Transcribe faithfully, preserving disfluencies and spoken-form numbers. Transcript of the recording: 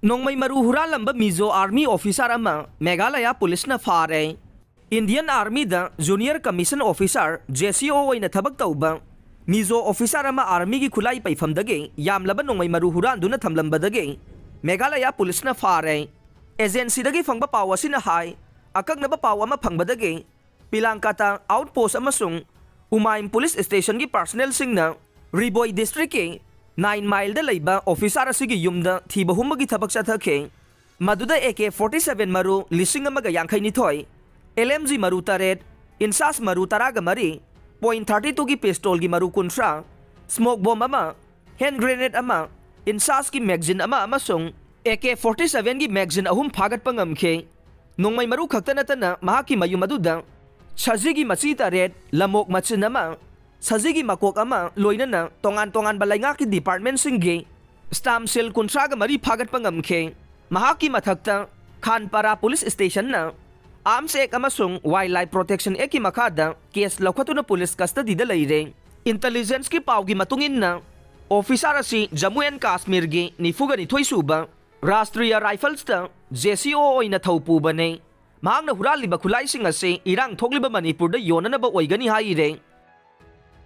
ꯅꯣꯡꯃꯩ ꯃꯔꯨ ꯍꯨꯔꯥꯜꯂꯝꯕ ꯃꯤꯖꯣ army officer ꯑꯃ ꯃꯦꯘꯥꯂꯌꯥ ꯄꯨꯂꯤꯁꯅ ꯐꯥꯔꯦ꯫ ꯏꯟꯗꯤꯌꯟ ꯑꯥꯔꯃꯤꯗ junior commission officer, J C O, ꯑꯣꯏꯅ ꯊꯕꯛ ꯇꯧꯕ ꯃꯤꯖꯣ ꯑꯣꯐꯤꯁꯥꯔ ꯑꯃ ꯑꯥꯔꯃꯤꯒꯤ ꯈꯨꯠꯂꯥꯏ ꯄꯩꯐꯝꯗꯒꯤ ꯌꯥꯝꯂꯕ ꯅꯣꯡꯃꯩ ꯃꯔꯨ ꯍꯨꯔꯥꯟꯗꯨꯅ ꯊꯝꯂꯝꯕꯗꯒꯤ ꯃꯦꯘꯥꯂꯌꯥ ꯄꯨꯂꯤꯁꯅ ꯐꯥꯔꯦ꯫ ꯑꯦꯖꯦꯟꯁꯤꯗꯒꯤ ꯐꯪꯕ ꯄꯥꯎ ꯑꯁꯤꯅ ꯍꯥꯏ, ꯑꯀꯛꯅꯕ ꯄꯥꯎ ꯑꯃ ꯐꯪꯕꯗꯒꯤ ꯄꯤꯂꯥꯡꯀꯥꯇꯥ ꯑꯥꯎꯠ ꯄꯣꯁ ꯑꯃꯁꯨꯡ ꯎꯃꯥꯏꯝ ꯄꯨꯂꯤꯁ ꯁ꯭ꯇꯦꯁꯟꯒꯤ ꯄꯥꯔꯁꯅꯦꯜꯁꯤꯡꯅ ꯔꯤꯕꯣꯏ ꯗꯤꯁꯇ꯭ꯔꯤꯛꯀꯤ ꯅꯥꯏꯟ ꯃꯥꯏꯜꯗ ꯂꯩꯕ ꯑꯣꯐꯤꯁꯥꯔ ꯑꯁꯤꯒꯤ ꯌꯨꯝꯗ ꯊꯤꯕ ꯍꯨꯝꯕꯒꯤ ꯊꯕꯛ ꯆꯠꯊꯈꯤ꯫ ꯃꯗꯨꯗ ꯑꯦ ꯀꯦ ꯐꯣꯔꯇꯤ ꯁꯚꯦꯟ ꯃꯔꯨ ꯂꯤꯁꯤꯡ ꯑꯃꯒ ꯌꯥꯡꯈꯩ ꯅꯤꯊꯣꯏ, ꯑꯦꯜ ꯑꯦꯝ ꯖꯤ ꯃꯔꯨ ꯇꯔꯦꯠ, ꯏꯟꯁꯥꯁ ꯃꯔꯨ ꯇꯔꯥꯒ ꯃꯔꯤ, ꯄꯣꯏꯟ ꯊꯥꯔꯇꯤ ꯇꯨꯒꯤ ꯄꯤꯁꯇꯣꯜꯒꯤ ꯃꯔꯨ ꯀꯨꯟꯊ꯭ꯔꯥ, ꯁ꯭ꯃꯣꯛ ꯕꯣꯝ ꯑꯃ, ꯍꯦꯟ ꯒ꯭ꯔꯦꯅꯦꯗ ꯑꯃ, ꯏꯟꯁꯥꯁꯀꯤ ꯃꯦꯒꯖꯤꯟ ꯑꯃ ꯑꯃꯁꯨꯡ ꯑꯦ ꯀꯦ ꯐꯣꯔꯇꯤ ꯁꯚꯦꯟꯒꯤ ꯃꯦꯒꯖꯤꯟ ꯑꯍꯨꯝ ꯐꯥꯒꯠꯄ ꯉꯝꯈꯤ꯫ ꯅꯣꯡꯃꯩ ꯃꯔꯨ ꯈꯛꯇ ꯅꯠꯇꯅ ꯃꯍꯥꯛꯀꯤ ꯃꯌꯨꯝ ꯑꯗꯨꯗ ꯁꯖꯤꯒꯤ ꯃꯆꯤ ꯇꯔꯦꯠ, ꯂꯃꯣꯛ ꯃꯆꯤꯟ ꯑꯃ, ꯁꯖꯤꯒꯤ ꯃꯀꯣꯛ ꯑꯃ, ꯂꯣꯏꯅꯅ ꯇꯣꯉꯥꯟ ꯇꯣꯉꯥꯟꯕ ꯂꯩꯉꯥꯛꯀꯤ ꯗꯤꯄꯥꯔꯠꯃꯦꯟꯁꯤꯡꯒꯤ ꯁ꯭ꯇꯥꯝ ꯁꯦꯜ ꯀꯨꯟꯊ꯭ꯔꯥꯒ ꯃꯔꯤ ꯐꯥꯒꯠꯄ ꯉꯝꯈꯤ꯫ ꯃꯍꯥꯛꯀꯤ ꯃꯊꯛꯇ ꯈꯥꯟꯄꯥꯔꯥ ꯄꯨꯂꯤꯁ ꯁ꯭ꯇꯦꯁꯟꯅ ꯑꯥꯔꯝꯁ ꯑꯦꯛ ꯑꯃꯁꯨꯡ ꯋꯥꯏꯜ ꯂꯥꯏꯐ ꯄ꯭ꯔꯣꯇꯦꯛꯁꯟ ꯑꯦꯛꯀꯤ ꯃꯈꯥꯗ ꯀꯦꯁ ꯂꯧꯈꯠꯇꯨꯅ ꯄꯨꯂꯤꯁ ꯀꯁꯇꯗꯤꯗ ꯂꯩꯔꯦ꯫ ꯏꯟꯇꯦꯂꯤꯖꯦꯟꯁꯀꯤ ꯄꯥꯎꯒꯤ ꯃꯇꯨꯡ ꯏꯟꯅ, ꯑꯣꯐꯤꯁꯥꯔ ꯑꯁꯤ ꯖꯝꯃꯨ ꯑꯦꯟ ꯀꯥꯁꯃꯤꯔꯒꯤ ꯅꯤꯐꯨꯒ ꯅꯤꯊꯣꯏ ꯁꯨꯕ ꯔꯥꯁꯇ꯭ꯔꯤꯌꯥ ꯔꯥꯏꯐꯜꯁꯇ ꯖꯦ ꯁꯤ ꯑꯣ ꯑꯣꯏꯅ ꯊꯧ ꯄꯨꯕꯅꯤ꯫ ꯃꯍꯥꯛꯅ ꯍꯨꯔꯥꯜꯂꯤꯕ ꯈꯨꯠꯂꯥꯏꯁꯤꯡ ꯑꯁꯤ ꯏꯔꯥꯡ ꯊꯣꯛꯂꯤꯕ ꯃꯅꯤꯄꯨꯔꯗ ꯌꯣꯟꯅꯅꯕ ꯑꯣꯏꯒꯅꯤ ꯍꯥꯏꯔꯦ꯫